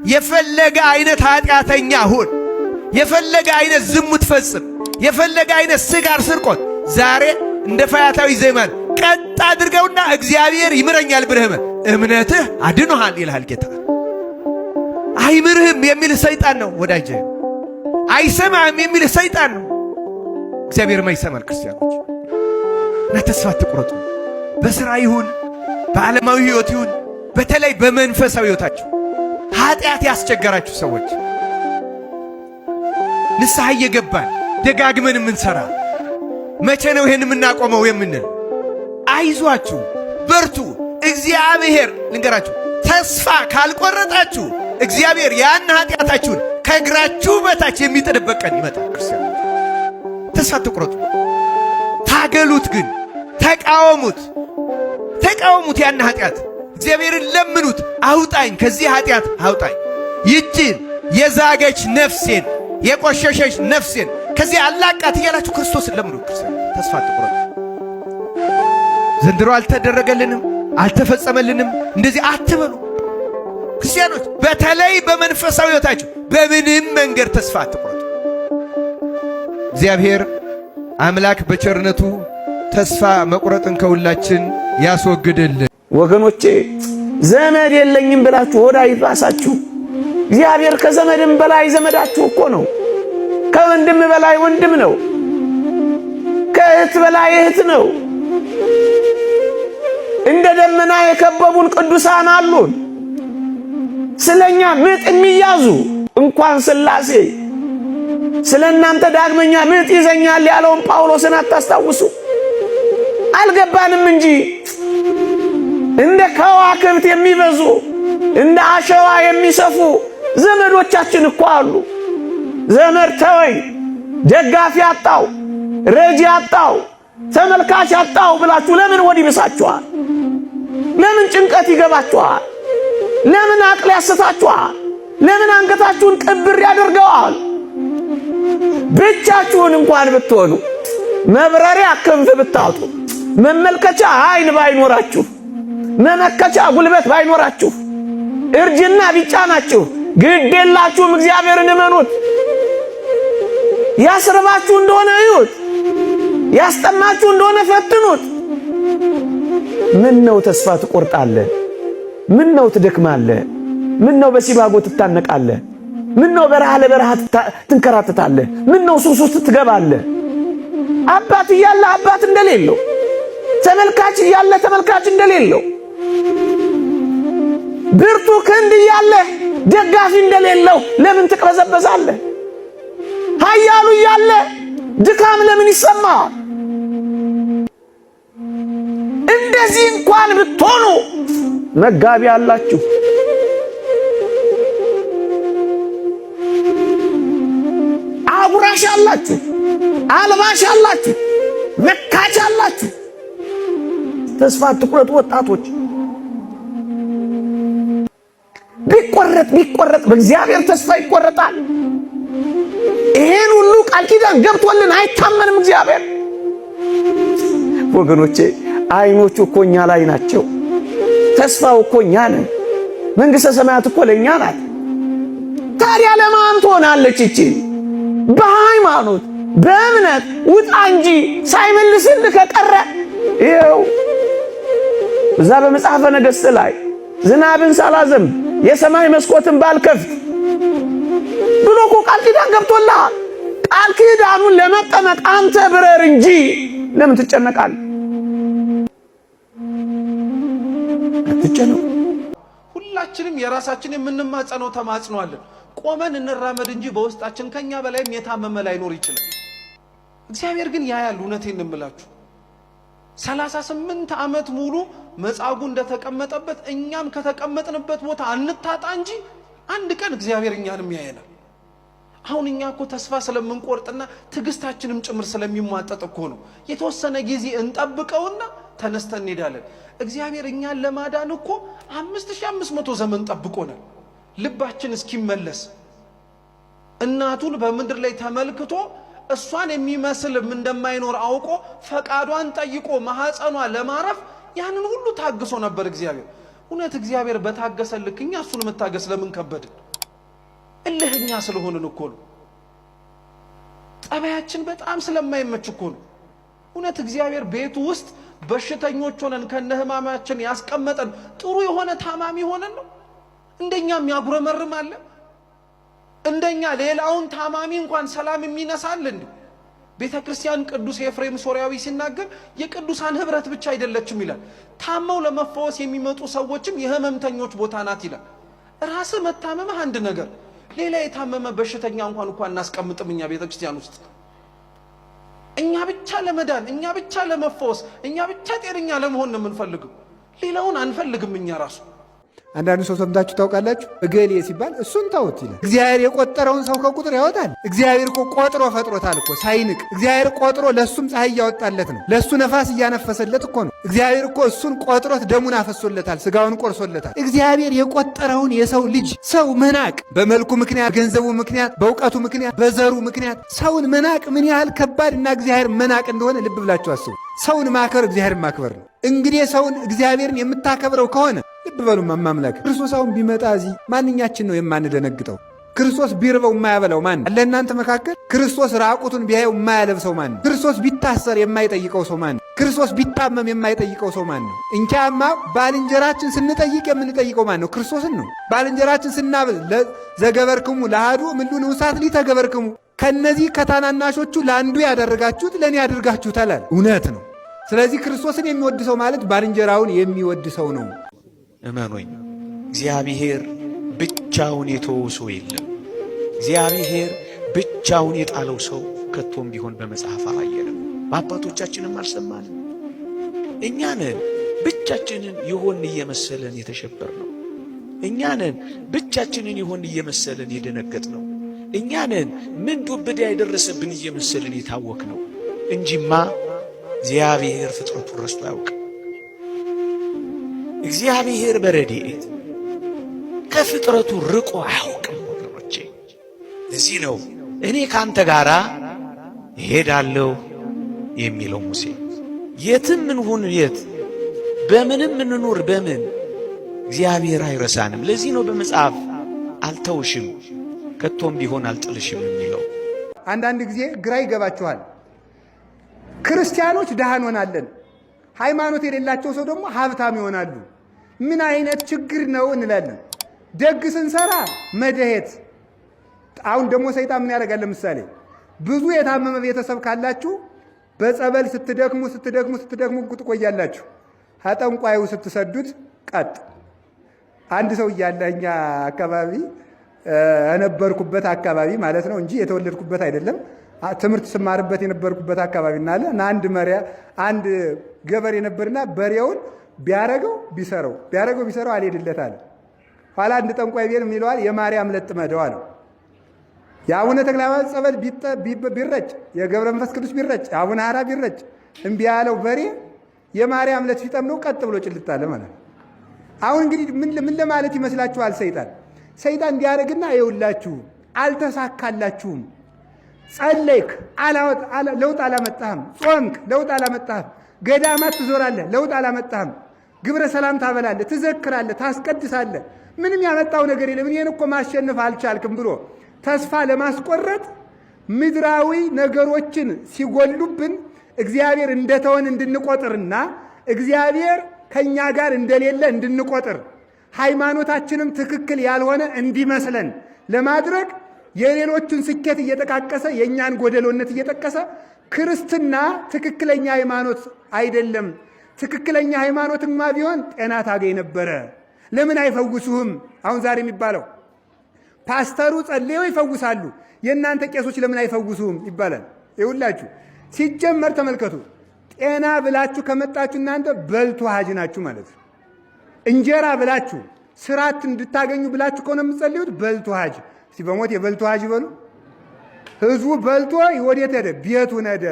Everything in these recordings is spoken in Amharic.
የፈለገ አይነት ኃጢአተኛ ሁን፣ የፈለገ አይነት ዝሙት ፈጽም፣ የፈለገ አይነት ስጋር ስርቆት፣ ዛሬ እንደ ፈያታዊ ዘየማን ቀጥ አድርገውና እግዚአብሔር ይምረኛል ብለህ እምነትህ አድኖሃል ይልሃል ጌታ። አይምርህም የሚልህ ሰይጣን ነው ወዳጄ። አይሰማህም የሚልህ ሰይጣን ነው። እግዚአብሔርማ ይሰማል። ክርስቲያኖች እና ተስፋ አትቁረጡ። በሥራ ይሁን በዓለማዊ ሕይወት ይሁን በተለይ በመንፈሳዊ ሕይወታችሁ ኃጢአት ያስቸገራችሁ ሰዎች ንስሐ እየገባን ደጋግመን የምንሠራ መቼ ነው ይሄን የምናቆመው የምንል፣ አይዟችሁ፣ በርቱ። እግዚአብሔር ልንገራችሁ፣ ተስፋ ካልቆረጣችሁ እግዚአብሔር ያን ኃጢአታችሁን ከእግራችሁ በታች የሚጥልበት ቀን ይመጣል። ክርስቲያኖች ተስፋ አትቁረጡ። ታገሉት፣ ግን ተቃወሙት፣ ተቃወሙት ያን ኃጢአት እግዚአብሔርን ለምኑት። አውጣኝ፣ ከዚህ ኃጢአት አውጣኝ፣ ይችን የዛገች ነፍሴን የቆሸሸች ነፍሴን ከዚህ አላቃት እያላችሁ ክርስቶስን ለምኑ። ክርስቲያን ተስፋ አትቁረጡ። ዘንድሮ አልተደረገልንም፣ አልተፈጸመልንም እንደዚህ አትበሉ። ክርስቲያኖች በተለይ በመንፈሳዊ ሕይወታችሁ በምንም መንገድ ተስፋ አትቁረጡ። እግዚአብሔር አምላክ በቸርነቱ ተስፋ መቁረጥን ከሁላችን ያስወግድልን። ወገኖቼ ዘመድ የለኝም ብላችሁ ሆዳ ይባሳችሁ። እግዚአብሔር ከዘመድም በላይ ዘመዳችሁ እኮ ነው። ከወንድም በላይ ወንድም ነው። ከእህት በላይ እህት ነው። እንደ ደመና የከበቡን ቅዱሳን አሉን። ስለኛ ምጥ የሚያዙ እንኳን ሥላሴ ስለ እናንተ ዳግመኛ ምጥ ይዘኛል ያለውን ጳውሎስን አታስታውሱ? አልገባንም እንጂ እንደ ከዋክብት የሚበዙ እንደ አሸዋ የሚሰፉ ዘመዶቻችን እኮ አሉ። ዘመድ ተወኝ፣ ደጋፊ አጣው፣ ረጂ አጣው፣ ተመልካች አጣው ብላችሁ ለምን ወዲህ ይብሳችኋል? ለምን ጭንቀት ይገባችኋል? ለምን አቅል ያስታችኋል? ለምን አንገታችሁን ቅብር ያደርገዋል? ብቻችሁን እንኳን ብትሆኑ መብረሪያ ክንፍ ብታጡ መመልከቻ አይን ባይኖራችሁ መመከቻ ጉልበት ባይኖራችሁ እርጅና ቢጫናችሁ ግድ የላችሁም፣ እግዚአብሔርን እመኑት። ያስርባችሁ እንደሆነ እዩት፣ ያስጠማችሁ እንደሆነ ፈትኑት። ምን ነው ተስፋ ትቆርጣለህ? ምን ነው ትደክማለህ? ምን ነው በሲባጎ ትታነቃለህ? ምን ነው በረሃ ለበረሃ ትንከራተታለህ? ምን ነው ሱስ ውስጥ ትገባለህ? አባት እያለ አባት እንደሌለው፣ ተመልካች እያለ ተመልካች እንደሌለው፣ ብርቱ ክንድ እያለ ደጋፊ እንደሌለው ለምን ትቅበዘበዛለህ? ኃያሉ እያለ ድካም ለምን ይሰማል? እንደዚህ እንኳን ብትሆኑ መጋቢ አላችሁ። አጉራሽ አላችሁ፣ አልባሽ አላችሁ፣ መካች አላችሁ። ተስፋ አትቁረጡ ወጣቶች። ቢቆረጥ ቢቆረጥ በእግዚአብሔር ተስፋ ይቆረጣል። ይሄን ሁሉ ቃል ኪዳን ገብቶልን አይታመንም እግዚአብሔር። ወገኖቼ አይኖቹ እኮ እኛ ላይ ናቸው። ተስፋው እኮ እኛ ነን። መንግሥተ ሰማያት እኮ ለእኛ ናት። ታዲያ ለማን ትሆናለች ይቺ? በሃይማኖት በእምነት ውጣ እንጂ ሳይመልስልህ ከቀረ ይኸው እዛ በመጽሐፈ ነገሥት ላይ ዝናብን ሳላዘንብ የሰማይ መስኮትን ባልከፍት ብሎ እኮ ቃል ኪዳን ገብቶልሃል። ቃል ኪዳኑን ለመጠመቅ አንተ ብረር እንጂ ለምን ትጨነቃለህ? አትጨነቁ። ሁላችንም የራሳችን የምንማጸነው ተማጽኗለን። ቆመን እንራመድ እንጂ በውስጣችን ከኛ በላይም የታመመ ላይኖር ይችላል። እግዚአብሔር ግን ያያል። እውነቴን እንምላችሁ 38 ዓመት ሙሉ መጻጉዕ እንደተቀመጠበት እኛም ከተቀመጥንበት ቦታ አንታጣ እንጂ አንድ ቀን እግዚአብሔር እኛንም ያየናል። አሁን እኛ እኮ ተስፋ ስለምንቆርጥና ትዕግስታችንም ጭምር ስለሚሟጠጥ እኮ ነው። የተወሰነ ጊዜ እንጠብቀውና ተነስተን እንሄዳለን። እግዚአብሔር እኛን ለማዳን እኮ 5500 ዘመን ጠብቆናል። ልባችን እስኪመለስ እናቱን በምድር ላይ ተመልክቶ እሷን የሚመስልም እንደማይኖር አውቆ ፈቃዷን ጠይቆ ማኅፀኗ ለማረፍ ያንን ሁሉ ታግሶ ነበር እግዚአብሔር። እውነት እግዚአብሔር በታገሰ ልክ እኛ እሱን መታገስ ለምን ከበድን? እልህኛ ስለሆንን እኮ ነው። ጠባያችን በጣም ስለማይመች እኮ ነው። እውነት እግዚአብሔር ቤቱ ውስጥ በሽተኞች ሆነን ከነህማማችን ያስቀመጠን ጥሩ የሆነ ታማሚ ሆነን ነው? እንደኛ የሚያጉረመርም አለ? እንደኛ ሌላውን ታማሚ እንኳን ሰላም የሚነሳል እንዴ? ቤተ ክርስቲያን ቅዱስ ኤፍሬም ሶርያዊ ሲናገር የቅዱሳን ህብረት ብቻ አይደለችም ይላል። ታመው ለመፈወስ የሚመጡ ሰዎችም የህመምተኞች ቦታ ናት ይላል። ራስህ መታመምህ አንድ ነገር፣ ሌላ የታመመ በሽተኛ እንኳን እኮ አናስቀምጥም እኛ ቤተ ክርስቲያን ውስጥ። እኛ ብቻ ለመዳን፣ እኛ ብቻ ለመፈወስ፣ እኛ ብቻ ጤነኛ ለመሆን ነው የምንፈልገው። ሌላውን አንፈልግም እኛ ራሱ። አንዳንዱ ሰው ሰምታችሁ ታውቃላችሁ። እገሌ ሲባል እሱን ተውት ይላል። እግዚአብሔር የቆጠረውን ሰው ከቁጥር ያወጣል። እግዚአብሔር እኮ ቆጥሮ ፈጥሮታል እኮ ሳይንቅ። እግዚአብሔር ቆጥሮ ለእሱም ፀሐይ እያወጣለት ነው፣ ለእሱ ነፋስ እያነፈሰለት እኮ ነው። እግዚአብሔር እኮ እሱን ቆጥሮት ደሙን አፈሶለታል፣ ስጋውን ቆርሶለታል። እግዚአብሔር የቆጠረውን የሰው ልጅ ሰው መናቅ በመልኩ ምክንያት፣ ገንዘቡ ምክንያት፣ በእውቀቱ ምክንያት፣ በዘሩ ምክንያት ሰውን መናቅ ምን ያህል ከባድ እና እግዚአብሔር መናቅ እንደሆነ ልብ ብላችሁ አስቡ። ሰውን ማክበር እግዚአብሔርን ማክበር ነው። እንግዲህ ሰውን እግዚአብሔርን የምታከብረው ከሆነ ልብ በሉ ማምላክ ክርስቶስ አሁን ቢመጣ እዚህ ማንኛችን ነው የማንደነግጠው? ክርስቶስ ቢርበው የማያበላው ማን አለ? እናንተ መካከል ክርስቶስ ራቁቱን ቢያየው የማያለብሰው ማን? ክርስቶስ ቢታሰር የማይጠይቀው ሰው ማን? ክርስቶስ ቢታመም የማይጠይቀው ሰው ማን ነው? እንኪያማ ባልንጀራችን ስንጠይቅ የምንጠይቀው ማን ነው? ክርስቶስን ነው። ባልንጀራችን ስናበል ዘገበርክሙ ለአሐዱ እምሉ ንዑሳት ሊተገበርክሙ፣ ከነዚህ ከታናናሾቹ ለአንዱ ያደረጋችሁት ለእኔ ያደርጋችሁታል አለ። እውነት ነው። ስለዚህ ክርስቶስን የሚወድ ሰው ማለት ባልንጀራውን የሚወድ ሰው ነው። እመኑኝ፣ እግዚአብሔር ብቻውን የተወው ሰው የለም። እግዚአብሔር ብቻውን የጣለው ሰው ከቶም ቢሆን በመጽሐፍ አላየንም፣ በአባቶቻችንም አልሰማንም። እኛንን ብቻችንን የሆን እየመሰለን የተሸበር ነው። እኛንን ብቻችንን የሆን እየመሰለን የደነገጥ ነው። እኛንን ምን ዱብዳ የደረሰብን እየመሰለን የታወክ ነው እንጂማ እግዚአብሔር ፍጥረቱን ረስቶ አያውቅም። እግዚአብሔር በረድኤት ከፍጥረቱ ርቆ አያውቅም ወገኖቼ። ለዚህ ነው እኔ ካንተ ጋር እሄዳለሁ የሚለው ሙሴ። የትም እንሁን የት፣ በምንም እንኑር በምን እግዚአብሔር አይረሳንም። ለዚህ ነው በመጽሐፍ አልተውሽም ከቶም ቢሆን አልጥልሽም የሚለው። አንዳንድ ጊዜ ግራ ይገባችኋል። ክርስቲያኖች ድሃ እንሆናለን፣ ሃይማኖት የሌላቸው ሰው ደግሞ ሀብታም ይሆናሉ። ምን አይነት ችግር ነው እንላለን። ደግ ስንሰራ መደሄት። አሁን ደግሞ ሰይጣን ምን ያደርጋል? ለምሳሌ ብዙ የታመመ ቤተሰብ ካላችሁ በጸበል ስትደክሙ ስትደክሙ ስትደክሙ ትቆያላችሁ። ከጠንቋዩ ስትሰዱት ቀጥ። አንድ ሰው እያለ እኛ አካባቢ የነበርኩበት አካባቢ ማለት ነው እንጂ የተወለድኩበት አይደለም። ትምህርት ስማርበት የነበርኩበት አካባቢ እናለ አንድ መሪያ አንድ ገበሬ ነበርና በሬውን ቢያረገው ቢሰረው ቢያረገው ቢሰረው አልሄድለት አለ። ኋላ አንድ ጠንቋይ ቤት ምን ይለዋል? የማርያም ለጥመደው አለው። የአቡነ ተክለ ሃይማኖት ጸበል ቢረጭ፣ የገብረ መንፈስ ቅዱስ ቢረጭ፣ የአቡነ ሐራ ቢረጭ እምቢ ያለው በሬ የማርያም ለት ሲጠምደው ቀጥ ብሎ ጭልጥ አለ ማለት ነው። አሁን እንግዲህ ምን ለማለት ይመስላችኋል? ሰይጣን ሰይጣን እንዲያደርግና ይኸውላችሁ አልተሳካላችሁም፣ ጸለይክ ለውጥ አላመጣህም፣ ጾምክ ለውጥ አላመጣህም፣ ገዳማት ትዞራለህ ለውጥ አላመጣህም፣ ግብረ ሰላም ታበላለህ፣ ትዘክራለህ፣ ታስቀድሳለህ፣ ምንም ያመጣው ነገር የለም፣ እኔን እኮ ማሸነፍ አልቻልክም ብሎ ተስፋ ለማስቆረጥ ምድራዊ ነገሮችን ሲጎሉብን እግዚአብሔር እንደተወን እንድንቆጥርና እግዚአብሔር ከእኛ ጋር እንደሌለ እንድንቆጥር ሃይማኖታችንም ትክክል ያልሆነ እንዲመስለን ለማድረግ የሌሎቹን ስኬት እየጠቃቀሰ የእኛን ጎደሎነት እየጠቀሰ ክርስትና ትክክለኛ ሃይማኖት አይደለም፣ ትክክለኛ ሃይማኖትማ ቢሆን ጤና ታገኝ ነበረ፣ ለምን አይፈውሱህም? አሁን ዛሬ የሚባለው ፓስተሩ ጸልየው ይፈውሳሉ፣ የእናንተ ቄሶች ለምን አይፈውሱህም ይባላል። ይኸውላችሁ ሲጀመር ተመልከቱ፣ ጤና ብላችሁ ከመጣችሁ እናንተ በልቶ ሀጅ ናችሁ ማለት ነው። እንጀራ ብላችሁ ስራት እንድታገኙ ብላችሁ ከሆነ የምትጸልዩት በልቶ ሀጅ። እስቲ በሞት የበልቶ ሀጅ በሉ። ህዝቡ በልቶ ወዴት ሄደ? ቤቱን ሄደ።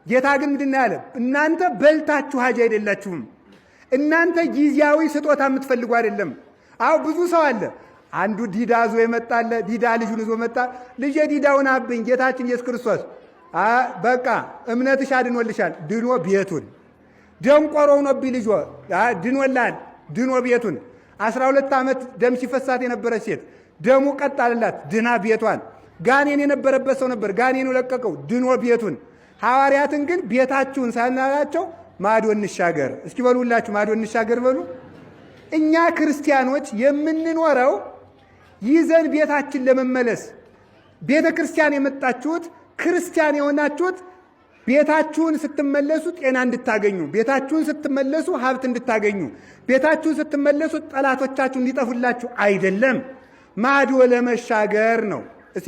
ጌታ ግን ምንድን ነው ያለ? እናንተ በልታችሁ ሀጅ አይደላችሁም። እናንተ ጊዜያዊ ስጦታ የምትፈልጉ አይደለም። አዎ ብዙ ሰው አለ። አንዱ ዲዳ ይዞ የመጣለ ዲዳ ልጁን ይዞ መጣ። ልጄ ዲዳውን አብኝ ጌታችን ኢየሱስ ክርስቶስ በቃ እምነትሽ አድኖልሻል። ድኖ ቤቱን ደንቆሮ ሆኖብኝ ልጆ ድኖላል። ድኖ ቤቱን 12 ዓመት ደም ሲፈሳት የነበረች ሴት ደሙ ቀጥ አለላት፣ ድና ቤቷን። ጋኔን የነበረበት ሰው ነበር፣ ጋኔኑ ለቀቀው፣ ድኖ ቤቱን። ሐዋርያትን ግን ቤታችሁን ሳናላቸው ማዶ እንሻገር እስኪ በሉ፣ ሁላችሁ ማዶ እንሻገር በሉ። እኛ ክርስቲያኖች የምንኖረው ይዘን ቤታችን ለመመለስ፣ ቤተ ክርስቲያን የመጣችሁት፣ ክርስቲያን የሆናችሁት ቤታችሁን ስትመለሱ ጤና እንድታገኙ፣ ቤታችሁን ስትመለሱ ሀብት እንድታገኙ፣ ቤታችሁን ስትመለሱ ጠላቶቻችሁ እንዲጠፉላችሁ አይደለም፣ ማዶ ለመሻገር ነው። እስቲ